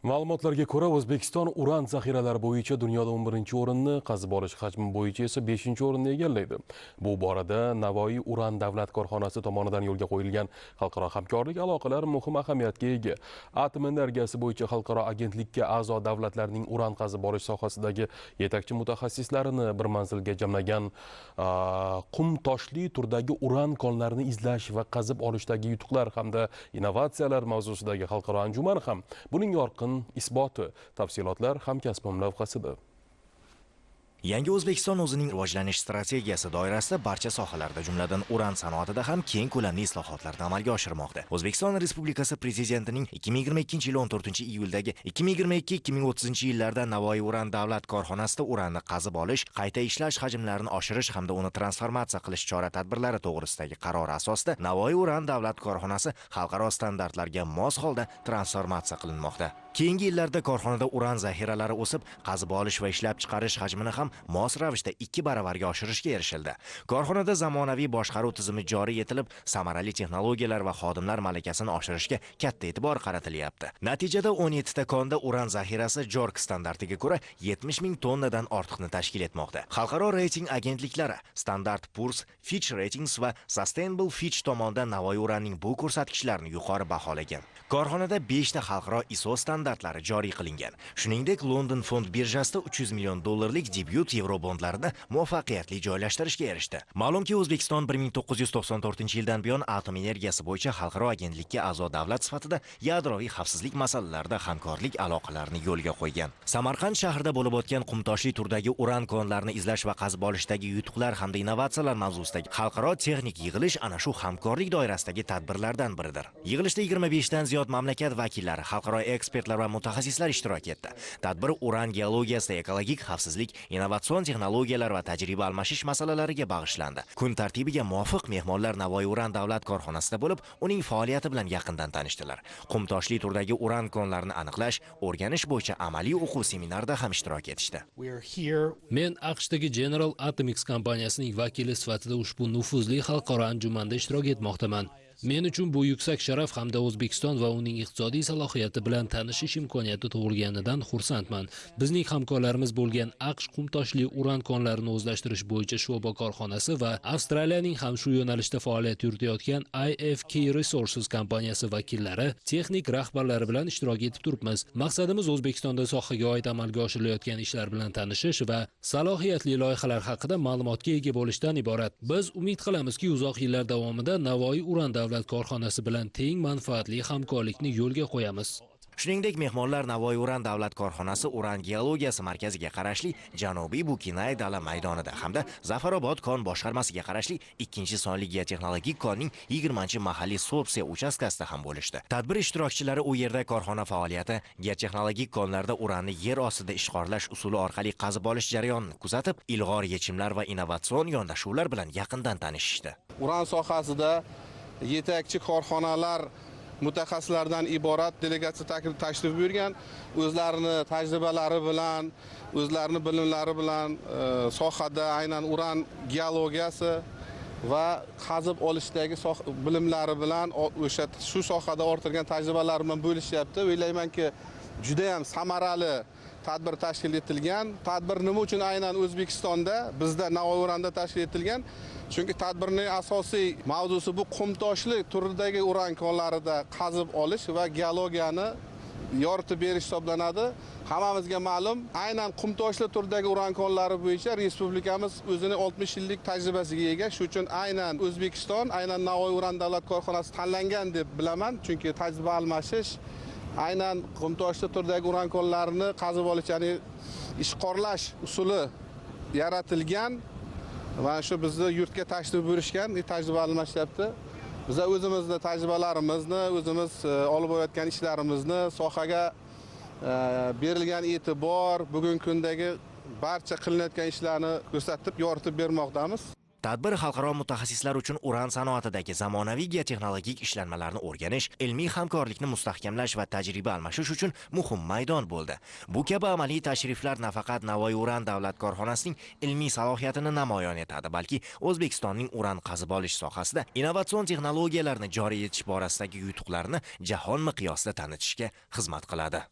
Ma'lumotlarga ko'ra, O'zbekiston uran zaxiralari bo'yicha dunyoda 11-o'rinni, qazib olish hajmi bo'yicha esa 5-o'rinni egallaydi. Bu borada Navoiy uran davlat korxonasi tomonidan yo'lga qo'yilgan xalqaro hamkorlik aloqalari muhim ahamiyatga ega. Atom energiyasi bo'yicha xalqaro agentlikka a'zo davlatlarning uran qazib olish sohasidagi yetakchi mutaxassislarini bir manzilga jamlagan qum toshli turdagi uran konlarini izlash va qazib olishdagi yutuqlar hamda innovatsiyalar mavzusidagi xalqaro anjuman ham buning yorqin isboti. Tafsilotlar hamkasbim lavhasida. Yangi O'zbekiston o'zining rivojlanish strategiyasi doirasida barcha sohalarda, jumladan uran sanoatida ham keng ko'lamli islohotlarni amalga oshirmoqda. O'zbekiston Respublikasi Prezidentining 2022-yil 14-iyuldagi 2022-2030 yillarda Navoiy uran davlat korxonasida uranni qazib olish, qayta ishlash hajmlarini oshirish hamda uni transformatsiya qilish chora-tadbirlari to'g'risidagi qarori asosida Navoiy uran davlat korxonasi xalqaro standartlarga mos holda transformatsiya qilinmoqda. Keyingi yillarda korxonada uran zaxiralari o'sib, qazib olish va ishlab chiqarish hajmini ham mos ravishda 2 baravarga oshirishga erishildi. Korxonada zamonaviy boshqaruv tizimi joriy etilib, samarali texnologiyalar va xodimlar malakasini oshirishga katta e'tibor qaratilyapti. Natijada 17 ta konda uran zaxirasi JORC standartiga ko'ra 70 ming tonnadan ortiqni tashkil etmoqda. Xalqaro reyting agentliklari Standard Poor's, Fitch Ratings va Sustainable Fitch tomonidan Navoiy uranning bu ko'rsatkichlarini yuqori baholagan. Korxonada 5 ta xalqaro ISO standartlari joriy qilingan. Shuningdek, London fond birjasida 300 million dollarlik debyut yevrobondlarini muvaffaqiyatli joylashtirishga erishdi. Ma'lumki, O'zbekiston 1994-yildan buyon atom energiyasi bo'yicha xalqaro agentlikka a'zo davlat sifatida yadroviy xavfsizlik masalalarida hamkorlik aloqalarini yo'lga qo'ygan. Samarqand shahrida bo'lib o'tgan qumtoshli turdagi uran konlarini izlash va qazib olishdagi yutuqlar hamda innovatsiyalar mavzusidagi xalqaro texnik yig'ilish ana shu hamkorlik doirasidagi tadbirlardan biridir. Yig'ilishda 25 dan ziyod mamlakat vakillari, xalqaro ekspertlar va mutaxassislar ishtirok etdi. Tadbir uran geologiyasida ekologik xavfsizlik, innovatsion texnologiyalar va tajriba almashish masalalariga bag'ishlandi. Kun tartibiga muvofiq mehmonlar Navoiy uran davlat korxonasida bo'lib, uning faoliyati bilan yaqindan tanishdilar. Qumtoshli turdagi uran konlarini aniqlash, o'rganish bo'yicha amaliy o'quv seminarida ham ishtirok etishdi. Men AQShdagi General Atomics kompaniyasining vakili sifatida ushbu nufuzli xalqaro anjumanda ishtirok etmoqdaman. Men uchun bu yuksak sharaf hamda O'zbekiston va uning iqtisodiy salohiyati bilan tanishish imkoniyati tug'ilganidan xursandman. Bizning hamkorlarimiz bo'lgan AQSh qumtoshli uran konlarini o'zlashtirish bo'yicha sho'ba korxonasi va Avstraliyaning ham shu yo'nalishda faoliyat yuritayotgan IFK Resources kompaniyasi vakillari, texnik rahbarlari bilan ishtirok etib turibmiz. Maqsadimiz O'zbekistonda sohaga oid amalga oshirilayotgan ishlar bilan tanishish va salohiyatli loyihalar haqida ma'lumotga ega bo'lishdan iborat. Biz umid qilamizki, uzoq yillar davomida Navoiy uran davlat korxonasi bilan teng manfaatli hamkorlikni yo'lga qo'yamiz. Shuningdek, mehmonlar Navoiy uran davlat korxonasi uran geologiyasi markaziga qarashli Janubiy Bukinay dala maydonida hamda Zafarobod kon boshqarmasiga qarashli 2-sonli geotexnologik konning 20-mahalliy sorpsiya uchastkasida ham bo'lishdi. Tadbir ishtirokchilari u yerda korxona faoliyati, geotexnologik konlarda uranni yer ostida ishqorlash usuli orqali qazib olish jarayonini kuzatib, ilg'or yechimlar va innovatsion yondashuvlar bilan yaqindan tanishishdi. Uran sohasida yetakchi korxonalar mutaxassislaridan iborat delegatsiya tashrif buyurgan, o'zlarini tajribalari bilan, o'zlarini bilimlari bilan sohada aynan uran geologiyasi va qazib olishdagi bilimlari bilan, o'sha shu sohada orttirgan tajribalari bilan bo'lishyapti. O'ylaymanki, juda ham samarali tadbir tashkil etilgan. Tadbir nima uchun aynan O'zbekistonda, bizda Navoiy uranda tashkil etilgan? Chunki tadbirning asosiy mavzusi bu qumtoshli turdagi uran konlarida qazib olish va geologiyani yoritib berish hisoblanadi. Hammamizga ma'lum, aynan qumtoshli turdagi uran konlari bo'yicha respublikamiz o'zini 60 yillik tajribasiga ega. Shu uchun aynan O'zbekiston, aynan Navoiy uran davlat korxonasi tanlangan deb bilaman, chunki tajriba almashish, aynan qumtoshli turdagi uran konlarini qazib olish, ya'ni ishqorlash usuli yaratilgan va shu bizni yurtga tashrif buyurishgan, tajriba almashyapti. Biz o'zimizni tajribalarimizni, o'zimiz olib borayotgan ishlarimizni, sohaga berilgan e'tibor, bugungi kundagi barcha qilinayotgan ishlarni ko'rsatib, yoritib bermoqdamiz. Tadbir xalqaro mutaxassislar uchun uran sanoatidagi zamonaviy geotexnologik ishlanmalarni o'rganish, ilmiy hamkorlikni mustahkamlash va tajriba almashish uchun muhim maydon bo'ldi. Bu kabi amaliy tashriflar nafaqat Navoiy uran davlat korxonasining ilmiy salohiyatini namoyon etadi, balki O'zbekistonning uran qazib olish sohasida innovatsion texnologiyalarni joriy etish borasidagi yutuqlarini jahon miqyosida tanitishga xizmat qiladi.